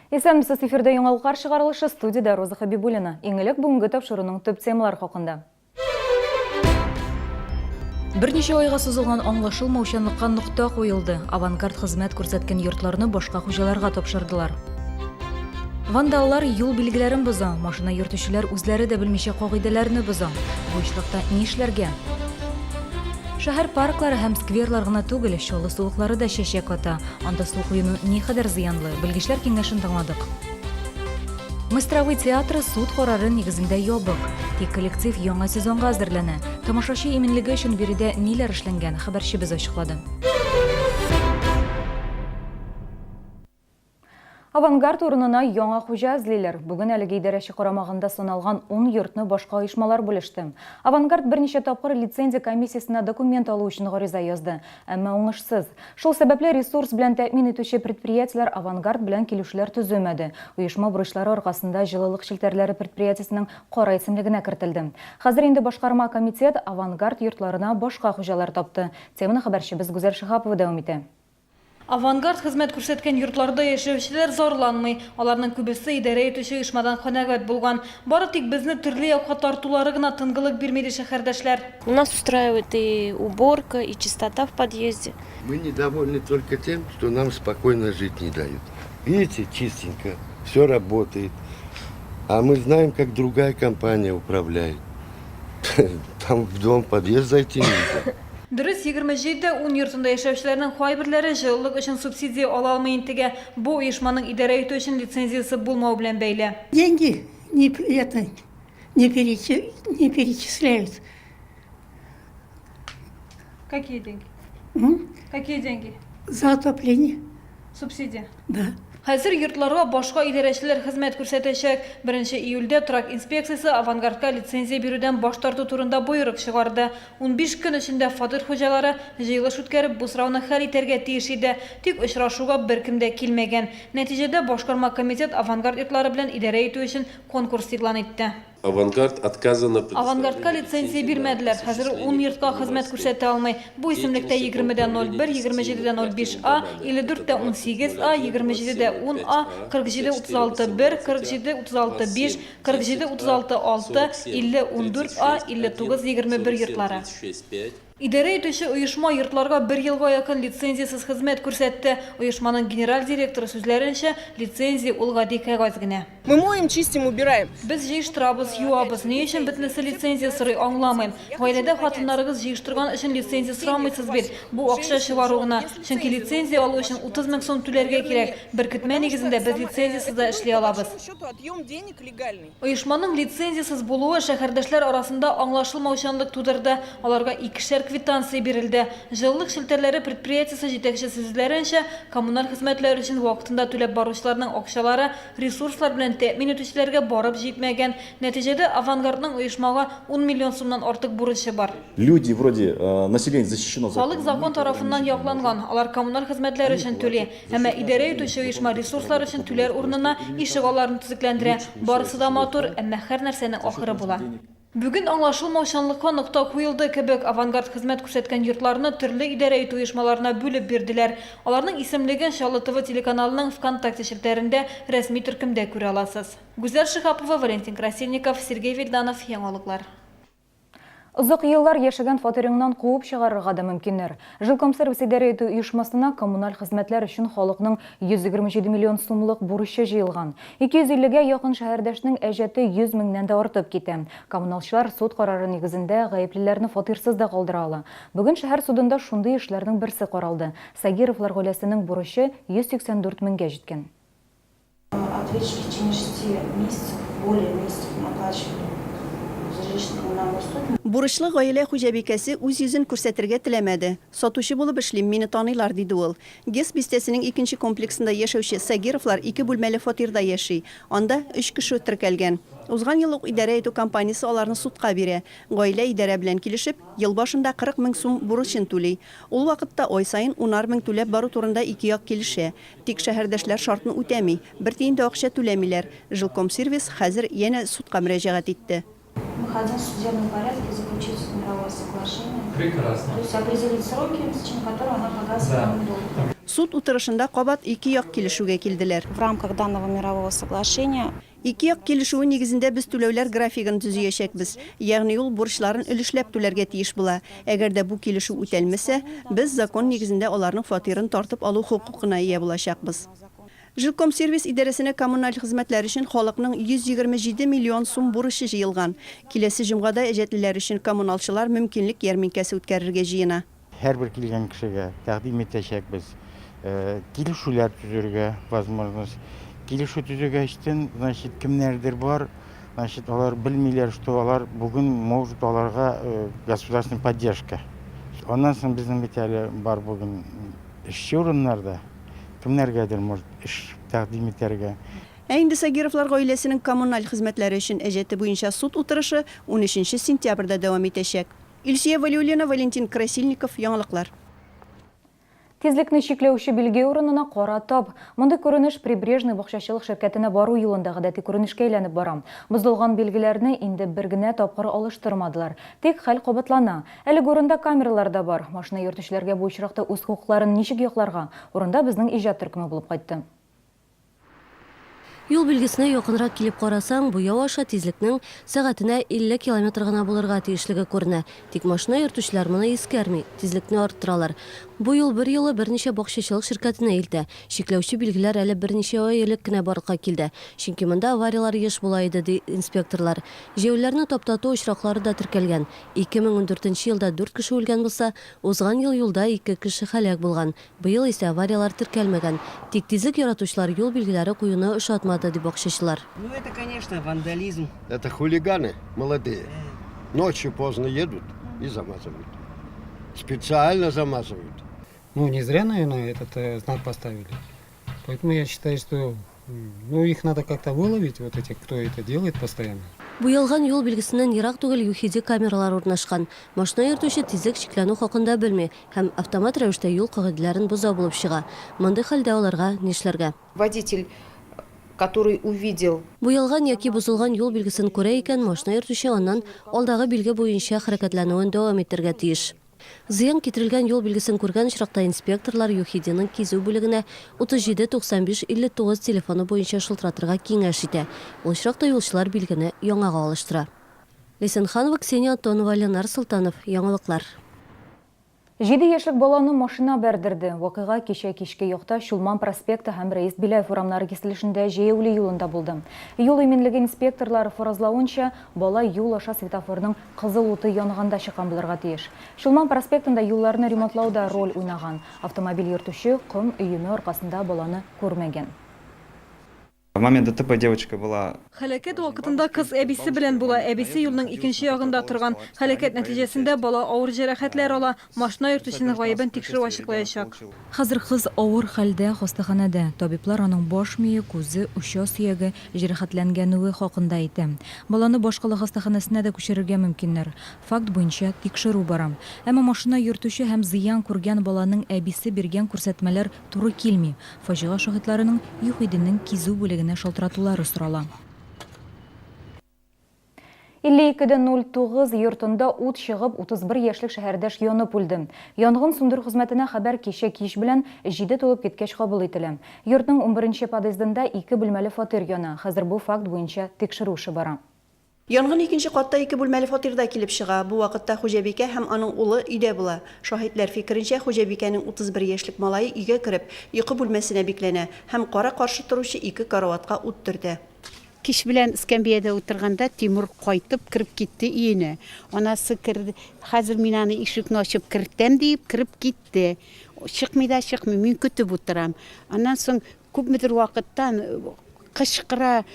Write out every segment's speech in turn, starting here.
Исәнмесез, эфирдә яңалыклар чыгарылышы, студиядә Роза Хәбибуллина. Иң элек бүгенге тапшыруның төп темалары хакында. Берничә айга сузылган аңлашылмаучанлыкка нокта куелды. Авангард хезмәт күрсәткән йортларны башка хуҗаларга тапшырдылар. Вандаллар юл билгеләрен боза, машина йөртүчеләр үзләре дә белмичә кагыйдәләрне боза. Бу очракта нишләргә? Шәһәр парклары һәм скверлар гына түгел, Чаллы сулыклары да чәчәк ата. Анда су коену никадәр зыянлы? Белгечләр киңәшен тыңладык. Мастеровой театры суд карары нигезендә ябык. Тик коллектив яңа сезонга әзерләнә. Тамашачы иминлеге өчен биредә ниләр эшләнгән, хәбәрчебез ачыклады. Авангард урынына яңа хуҗа эзлиләр. Бүген әлеге идарәче карамагында саналган ун йортны башка оешмалар бүлеште. Авангард берничә тапкыр лицензия комиссиясенә документ алу өчен гариза язды, әмма уңышсыз. Шул сәбәпле ресурс белән тәэмин итүче предприятиеләр Авангард белән килешүләр төземәде. Оешма бурычлары аркасында җылылык челтәрләре предприятиесенең кара исемлегенә кертелде. Хәзер инде башкарма комитет Авангард йортларына башка хуҗалар тапты. Теманы хәбәрчебез Гүзәл Шиһапова дәвам итә. Авангард хезмәт күрсәткән йортларда яшәүчеләр зарланмый. Аларның күбесе идарә итүче оешмадан канәгать булган. Бары тик безне төрле якка тартулары гына тынгылык бирми, ди шәһәрдәшләр. У нас устраивает и уборка, и чистота в подъезде. Мы недовольны только тем, что нам спокойно жить не дают. Видите, чистенько, все работает. А мы знаем, как другая компания управляет. Там в дом, подъезд зайти нельзя. Дөрес, 27 дә ун йортында яшәүчеләрнең кайберләре җылылык өчен субсидия ала алмый интегә. Бу оешманың идарә итү өчен лицензиясе булмау белән бәйле. Деньги не это не не перечисляют. Какие деньги? Какие деньги? За отопление. Субсидия? Да. Хәзер йортларга башка идарәчеләр хезмәт күрсәтәчәк. Беренче июльдә торак инспекциясе Авангардка лицензия бирүдән баш тарту турында боерык чыгарды. 15 көн эчендә фатир хуҗалары җыелыш үткәреп, бу сорауны хәл итәргә тиеш иде. Тик очрашуга беркем дә килмәгән. Нәтиҗәдә, башкарма комитет Авангард йортлары белән идарә итү өчен конкурс игълан итте. Авангард отказано Авангардка лицензия бирмәделәр, хәзер ул ун йортка хезмәт күрсәтә алмый. Бу исемлектә 20 дә 01, 27 дә 05 а, 54 тә 18 а, 27 дә 10 а, 47 36 1, 47 36 5, 47 36 6, 50 14 а, 59 21 йортлары. Идарә итүче оешма йортларга бер елга якын лицензиясез хезмәт күрсәтте. Оешманың генераль директоры сүзләренчә, лицензия ул гади кәгазь генә. Мы моем, чистим, убираем. Без җыештырабыз, юабыз. Ни өчен бөтенесе лицензия сорый, аңламыйм. Гаиләдә хатыннарыгыз җыештырган өчен лицензия сорамыйсыз бит. Бу акча чыгару гына. Чөнки лицензия алу өчен 30 мең сум түләргә кирәк. Беркетмә нигезендә без лицензиясез дә эшли алабыз. Оешманың лицензиясез булуы шәһәрдәшләр арасында аңлашылмаучанлык тудырды, аларга икешәр квитанция бирелде. Җылылык челтәрләре предприятиесе җитәкчесе сүзләренчә, коммуналь хезмәтләр өчен вакытында түләп баручыларның акчалары ресурслар белән тәэмин итүчеләргә барып җитмәгән. Нәтиҗәдә, Авангардның оешмага ун миллион сумнан артык бурычы бар. Люди вроде, население защищено законом. Халык закон тарафыннан якланган, алар коммуналь хезмәтләр өчен түли. Әмма идарә итүче оешма ресурслар өчен түләр урынына ишегалларын төзекләндерә. Барысы да матур, әмма һәр нәрсәнең ахыры була. Бүген аңлашылмаучанлыкка нокта куелды кебек. Авангард хезмәт күрсәткән йортларны төрле идарә итү оешмаларына бүлеп бирделәр. Аларның исемлеген Чаллы ТВ телеканалының ВКонтакте челтәрендә рәсми төркемдә күрә аласыз. Гүзәл Шиһапова, Валентин Красильников, Сергей Вильданов, Яңалыклар. Озак еллар яшәгән фатирыңнан куып чыгарырга да мөмкиннәр. Жилкомсервис идарә итү оешмасына коммуналь хезмәтләр өчен халыкның 127 миллион сумлык бурычы җыелган. 250 гә якын шәһәрдәшнең әҗәте 100 меңнән дә артып китә. Коммуналчылар суд карары нигезендә гаеплеләрне фатирсыз да калдыра ала. Бүген шәһәр судында шундый эшләрнең берсе каралды. Сагировлар гаиләсенең бурычы 184 меңгә җиткән. Ответчик в течение шести месяцев, более месяцев не оплачивали за жилищно-коммунальные услуги. Бурычлы гаилә хуҗабикәсе үз йөзен күрсәтергә теләмәде. Сатучы булып эшлим, мине таныйлар, диде ул. ГЭС бистәсенең икенче комплексында яшәүче Сагировлар ике бүлмәле фатирда яши. Анда өч кеше теркәлгән. Узган ел ук идарә итү компаниясе аларны судка бирә. Гаилә идарә белән килешеп, ел башында 40 мең сум бурычын түли. Ул вакытта ай саен унар мең түләп бару турында ике як килешә. Тик шәһәрдәшләр шартны үтәми, бер тиен дә акча түләмиләр. Жилкомсервис хәзер янә судка мөрәҗәгать итте. Мы хотим в судебном порядке заключить мировое соглашение. Прекрасно. То есть определить сроки, в течение которого она погасит Да. нам долг. Суд утырышында кабат ике як килешүгә килделәр. В рамках данного мирового соглашения. Ике як килешүе нигезендә без түләүләр графигын төзиячәкбез, ягъни ул бурычларын өлешләп түләргә тиеш була. Әгәр дә бу килешү үтәлмәсә, без закон нигезендә аларның фатирын тартып алу хокукына ия булачакбыз. Жилкомсервис идарәсенә коммуналь хезмәтләр өчен халыкның 127 миллион сум бурычы җыелган. Киләсе җомгада әҗәтлеләр өчен коммуналчылар мөмкинлек ярминкәсе үткәрергә җыена. Һәрбер килгән кешегә тәкъдим итәчәкбез килешүләр төзергә возможность. Килешү төзегәчтен, значит, кемнәрдер бар, значит, алар белмиләр, что алар бүген может аларга государственная поддержка. Аннан соң безнең бит әле бар бүген эшче урыннарда, кемнәргәдер может эш тәкъдим итәргә. Ә инде Сагировлар гаиләсенең коммуналь хезмәтләре өчен әҗәте буенча суд утырышы унөченче сентябрьдә дәвам итәчәк. Илсөя Вәлиуллина, Валентин Красильников, Яңалыклар. Тизлекне чикләүче билге урынына кара тап. Мондый күренеш Прибрежный бакчачылык ширкәтенә бару юлында гадәти күренешкә әйләнеп бара. Бозылган билгеләрне инде бер генә тапкыр алыштырмадылар. Тик хәл кабатлана. Әлеге урында камералар да бар. Машина йөртүчеләргә бу очракта үз хокукларын ничек якларга? Урында безнең иҗат төркеме булып кайтты. Юл билгесенә якынрак килеп карасаң, буяу аша тизлекнең сәгатенә 50 километр гына булырга тиешлеге күренә. Тик машина йөртүчеләр моны искәрми, тизлекне арттыралар. Бу юл берьюлы берничә бакчачылык ширкәтенә илтә. Чикләүче билгеләр әле берничә ай элек кенә барлыкка килде. Чөнки монда аварияләр еш була иде, ди инспекторлар. Җәяүлеләрне таптату очраклары да теркәлгән. 2014 нче елда дүрт кеше үлгән булса, узган ел юлда ике кеше һәлак булган. Быел исә аварияләр теркәлмәгән. Тик тизлек яратучылар юл билгеләре куюны ошатмады, ди бакчачылар. Ну это конечно вандализм. Это хулиганы молодые. Ночью поздно едут и замазывают. Специально замазывают. Ну, не зря, наверное, этот э, знак поставили. Поэтому я считаю, что ну, их надо как-то выловить, вот этих, кто это делает постоянно. Буялган юл билгесеннән ерак түгел ЮХИДИ камералары урнашкан. Машина йөртүче тизлек чикләнү хакында белми һәм автомат рәвештә юл кагыйдәләрен боза булып чыга. Мондый хәлдә аларга нишләргә? Водитель, который увидел. Буялган яки бозылган юл билгесен күрә икән, машина йөртүче аннан алдагы билге буенча хәрәкәтләнүен дәвам итәргә тиеш. Зыян китерелгән юл билгесен күргән очракта инспекторлар ЮХИДИның кизү бүлегенә 37 95 59 телефоны буенча шылтыратырга киңәш итә. Ул очракта юлчылар билгене яңага алыштыра. Ләйсән Ханова, Ксения Антонова, Ленар Солтанов, Яңалыклар. Җиде яшьлек баланы машина бәрдерде. Вакыйга кичә кичке якта Чулман проспекты һәм Рәис Беляев урамнары киселешендә җәяүле юлында булды. Юл иминлеге инспекторлары фаразлавынча, бала юл аша светофорның Кызыл уты янганда чыккан булырга тиеш. Чулман проспектында юлларны ремонтлау да роль уйнаган. Автомобиль йөртүче ком өеме аркасында баланы күрмәгән. В момент ДТП девочка была. Һәлакәт вакытында кыз әбисе белән була. Әбисе юлның икенче ягында торган. Һәлакәт нәтиҗәсендә бала авыр җәрәхәтләр ала. Машина йөртүченең гаебен тикшерү ачыклаячак. Хәзер кыз авыр хәлдә хастаханәдә. Табиблар аның баш мие, күзе, оча сөяге җәрәхәтләнгәнүе хакында әйтә. Баланы башкала хастаханәсенә дә күчерергә мөмкиннәр. Факт буенча тикшерү бара. Әмма машина йөртүче һәм зыян күргән баланың әбисе биргән күрсәтмәләр туры килми. Фаҗига шаһитларының ЮХИДИнең кизү бүлегенә шалтыратулары сорала. 52 дә 09 йортында ут чыгып, 31 яшьлек шәһәрдәш янып үлде. Янгын сүндерү хезмәтенә хәбәр кичә кич белән җиде тулып киткәч кабул ителә. Йортның унберенче подъездында ике бүлмәле фатир яна. Хәзер бу факт буенча тикшерү эше бара. Янгын икенче катта ике бүлмәле фатирда килеп чыга. Бу вакытта хуҗабикә һәм аның улы өйдә була. Шаһитләр фикеренчә, хуҗабикәнең 31 яшьлек малае өйгә кереп, йокы бүлмәсенә бикләнә һәм кара-каршы торучы ике караватка ут төртә. Кич белән эскәмиядә утырганда Тимур кайтып кереп китте өенә. Анасы керде, хәзер мин аны ишекне ачып кертәм диеп кереп китте. Чыкмый да чыкмый, мин көтеп утырам. Аннан соң күпмедер вакыттан кычкыра,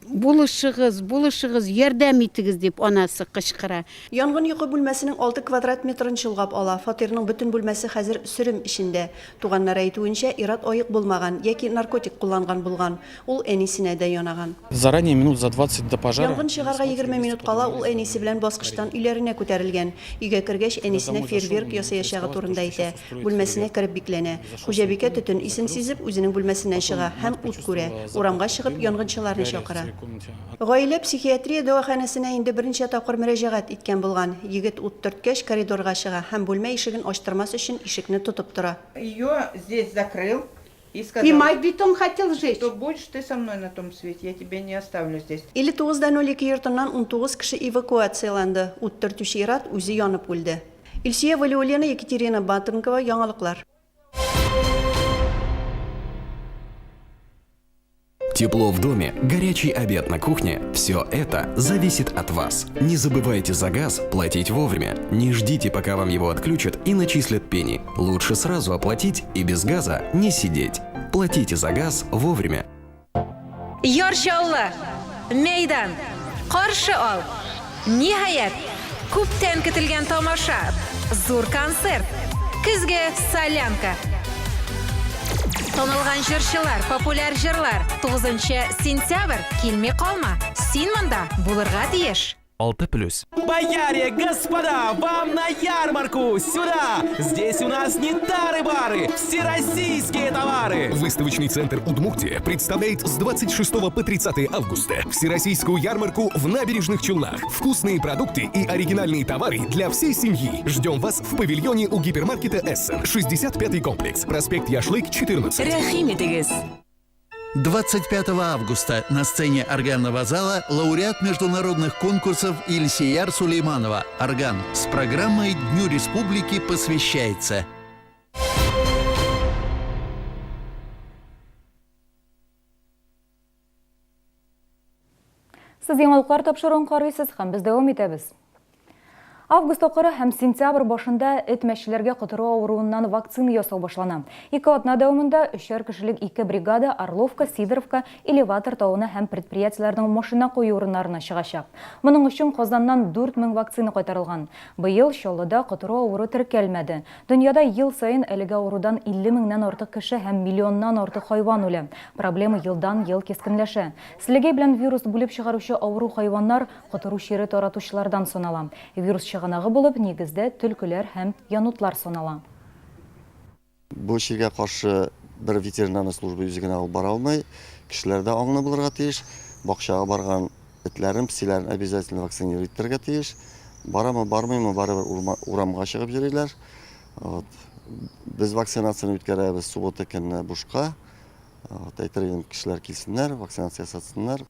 булышыгыз, булышыгыз, ярдәм итегез дип анасы кычкыра. Янгын йокы бүлмәсенең алты квадрат метрын чолгап ала. Фатирның бөтен бүлмәсе хәзер сөрем эчендә. Туганнары әйтүенчә, ир-ат аек булмаган яки наркотик кулланган булган. Ул әнисенә дә янаган. Заранее минут за 20 до пожара. Янгын чыгарга 20 минут кала ул әнисе белән баскычтан өйләренә күтәрелгән. Өйгә кергәч, әнисенә фейерверк ясаячагы турында әйтә. Бүлмәсенә кереп бикләнә. Хуҗабикә төтен исен сизеп, үзенең бүлмәсеннән чыга һәм ут күрә. Урамга чыгып, янгынчыларны чакыра. комнате. Гаилә психиатрия дәваханәсенә инде берничә тапкыр мөрәҗәгать иткән булган. Егет ут төрткәч, коридорга чыга һәм бүлмә ишеген ачтырмас өчен ишекне тотып тора. Ее здесь закрыл и сказал, И мать бетон хотел сжечь. что будешь ты со мной на том свете, я тебя не оставлю здесь. 59,02 йортыннан 19 кеше эвакуацияләнде. Ут төртүче ир-ат үзе янып үлде. Илсөя Вәлиуллина, Екатерина Батренкова, Яңалыклар. Тепло в доме, горячий обед на кухне – все это зависит от вас. Не забывайте за газ платить вовремя. Не ждите, пока вам его отключат и начислят пени. Лучше сразу оплатить и без газа не сидеть. Платите за газ вовремя. Яр Чаллы! Мәйдан! Каршы ал! Ниһаять, күптән көтелгән тамаша, зур концерт, көзге солянка. Танылган җырчылар, популяр җырлар. 9 сентябрь, килми калма. Син монда булырга тиеш. 6 плюс. Бояре, господа, вам на ярмарку! Сюда! Здесь у нас не тары-бары, всероссийские товары! Выставочный центр Удмуртия представляет с 26 по 30 августа Всероссийскую ярмарку в Набережных Челнах. Вкусные продукты и оригинальные товары для всей семьи. Ждем вас в павильоне у гипермаркета Эссен, 65-й комплекс, проспект Яшлык, 14. Рәхим итегез! 25 августа на сцене органного зала лауреат международных конкурсов Ильсияр Сулейманова «Орган» с программой «Дню Республики» посвящается. Сез яңалыклар тапшыруын карыйсыз һәм без дәвам итәбез. Август ахыры һәм сентябрь башында эт-мәчеләргә котыру авыруыннан вакцина ясау башлана. Ике атна дәвамында өчәр кешелек ике бригада Орловка, Сидоровка, Элеватор тавына һәм предприятиеләрнең машина кую урыннарына чыгачак. Моның өчен Казаннан 4000 вакцина кайтарылган. Быел Чаллыда котыру авыру теркәлмәде. Дөньяда ел саен әлеге авырудан 50 меңнән артык кеше һәм миллионнан артык хайван үлә. Проблема елдан-ел кискенләшә. Селәгәй белән вирус бүлеп чыгаручы авыру хайваннар котыру чире таратучылардан санала. Вирус чыганагы булып, нигездә, төлкеләр һәм янутлар санала. Бу чиргә каршы бер ветеринарный служба үзе генә алып бара алмый. Кешеләр дә аңлы булырга тиеш. Бакчага барган этләрен, песиләрен обязательно вакцинировать итәргә тиеш. Барамы, бармыймы, барыбер урамга чыгып йөриләр. Вот. Без вакцинацияне үткәрәбез суббота көнне бушка. Вот, әйтер идем, кешеләр килсеннәр, вакцинация ясатсыннар.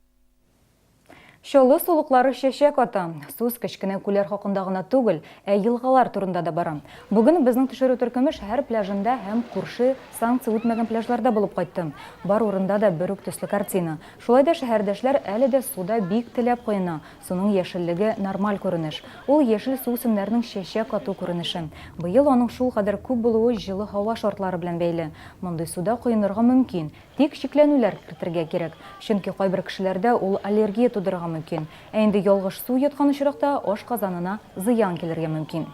Чаллы сулыклары чәчәк ата. Сүз кечкенә күлләр хакында гына түгел, ә елгалар турында да бара. Бүген безнең төшерү төркеме шәһәр пляжында һәм күрше санкция үтмәгән пляжларда булып кайтты. Бар урында да бер үк төсле картина. Шулай да шәһәрдәшләр әле дә суда бик теләп коена. Суның яшеллеге нормаль күренеш. Ул яшел суүсемнәрнең чәчәк ату күренеше. Быел аның шулкадәр күп булуы җылы һава шартлары белән бәйле. Мондый суда коенырга мөмкин, Тик чикләнүләр кертергә кирәк, чөнки кайбер кешеләрдә ул аллергия тудырырга мөмкин. Ә инде ялгыш су йоткан очракта ашказанына зыян килергә мөмкин.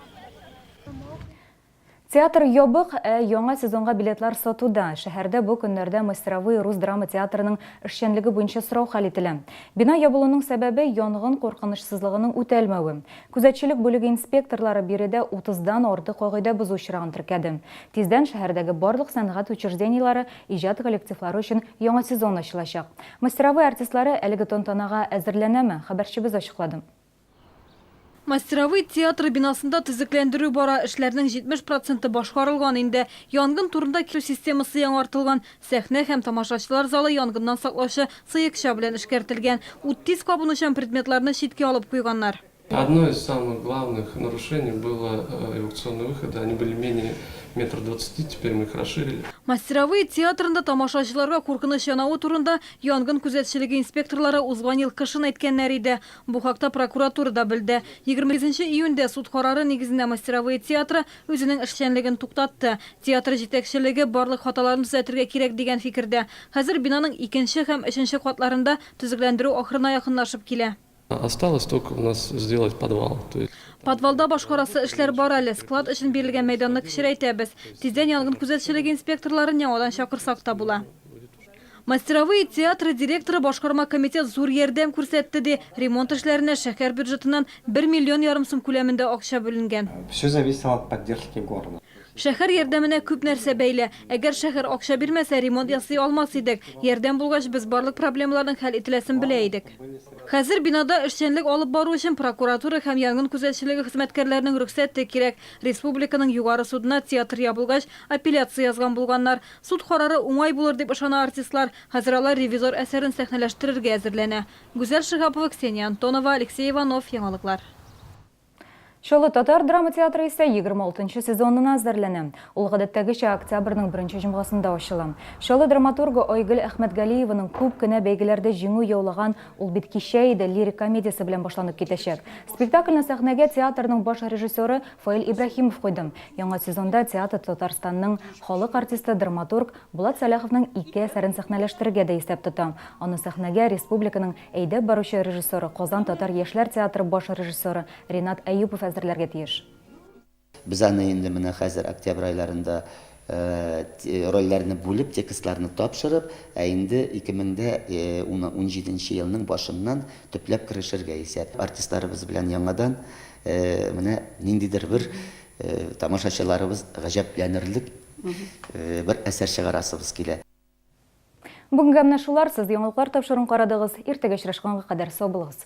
Театр ябык, ә яңа сезонга билетлар сатуда. Шәһәрдә бу көннәрдә Мастеровые рус драма театрының эшчәнлеге буенча сорау хәл ителә. Бина ябылуның сәбәбе, янгын куркынычсызлыгының үтәлмәве. Күзәтчелек бүлеге инспекторлары биредә утыздан артык кагыйдә бозу очрагын теркәде. Тиздән шәһәрдәге барлык сәнгать учреждениеләре, иҗат коллективлары өчен яңа сезон ачылачак. Мастеровые артистлары әлеге тантанага әзерләнәме, хәбәрчебез ачыклады. Мастеровые театры бинасында төзекләндерү бара, эшләрнең 70 проценты башкарылган инде. Янгын турында кисәтү системасы яңартылган, сәхнә һәм тамашачылар залы янгыннан саклаучы сыекча белән эшкәртелгән. Ут тиз кабынучан предметларны читкә алып куйганнар. Одно из самых главных нарушений было эвакуационные выходы. Они были менее метр двадцати, теперь мы их расширили. Мастеровые театрында тамашачыларга куркыныч янавы турында янгын күзәтчелеге инспекторлары узган ел кышын әйткәннәр иде. Бу хакта прокуратура да белде. 28 июньдә суд карары нигезендә Мастеровые театры үзенең эшчәнлеген туктатты. Театр җитәкчелеге барлык хаталарны төзәтергә кирәк дигән фикердә. Хәзер бинаның икенче һәм өченче катларында төзекләндерү ахырына якынлашып килә. Осталось только у нас сделать подвал. То есть Подвалда башкарасы эшләр бар әле. Склад өчен бирелгән мәйданны кечерәйтәбез. Тиздән янгын күзәтчелеге инспекторларын яңадан чакырсак та була. Мастеровые театры директоры башкарма комитет зур ярдәм күрсәтте ди. Ремонт эшләренә шәһәр бюджетыннан бер миллион ярым сум күләмендә акча бүленгән. Все зависело от поддержки города. Шәһәр ярдәменә күп нәрсә бәйле. Әгәр шәһәр акча бирмәсә, ремонт ясый алмас идек. Ярдәм булгач, без барлык проблемаларның хәл ителәсен белә идек. Хәзер бинада эшчәнлек алып бару өчен прокуратура һәм янгын күзәтчелеге хезмәткәрләренең рөхсәте кирәк. Республиканың Югары судына театр ябылгач, апелляция язган булганнар. Суд карары уңай булыр дип ышана артистлар. Хәзер алар Ревизор әсәрен сәхнәләштерергә әзерләнә. Гүзәл Шиһапова, Ксения Антонова, Алексей Иванов, Яңалыклар. Чаллы татар драма театры исә 26 нчы сезонына әзерләнә. Ул гадәттәгечә октябрьнең беренче җомгасында ачыла. Чаллы драматургы Айгөл Әхмәтгалиеваның күп кенә бәйгеләрдә җиңү яулаган Ул бит кичә иде лирик комедиясе белән башланып китәчәк. Спектакльне сәхнәгә театрның баш режиссеры Фаил Ибраһимов куйды. Яңа сезонда театр Татарстанның халык артисты, драматург Булат Сәлаховның ике әсәрен сәхнәләштерергә дә исәп тота. Аны сәхнәгә республиканың Әйдәп баручы режиссеры, Казан татар яшьләр театры баш режиссеры Ренат Әюпов әзерләргә тиеш. Без аны инде менә хәзер октябрь айларында рольләрне бүлеп, текстларны тапшырып, ә инде 2017 нче елның башыннан төпләп керешергә исәп. Артистларыбыз белән яңадан менә ниндидер бер тамашачыларыбыз гаҗәпләнерлек бер әсәр чыгарасыбыз килә. Бүгенгә менә шулар, сез яңалыклар тапшыруын карадыгыз. Иртәгә очрашканга кадәр сау булыгыз.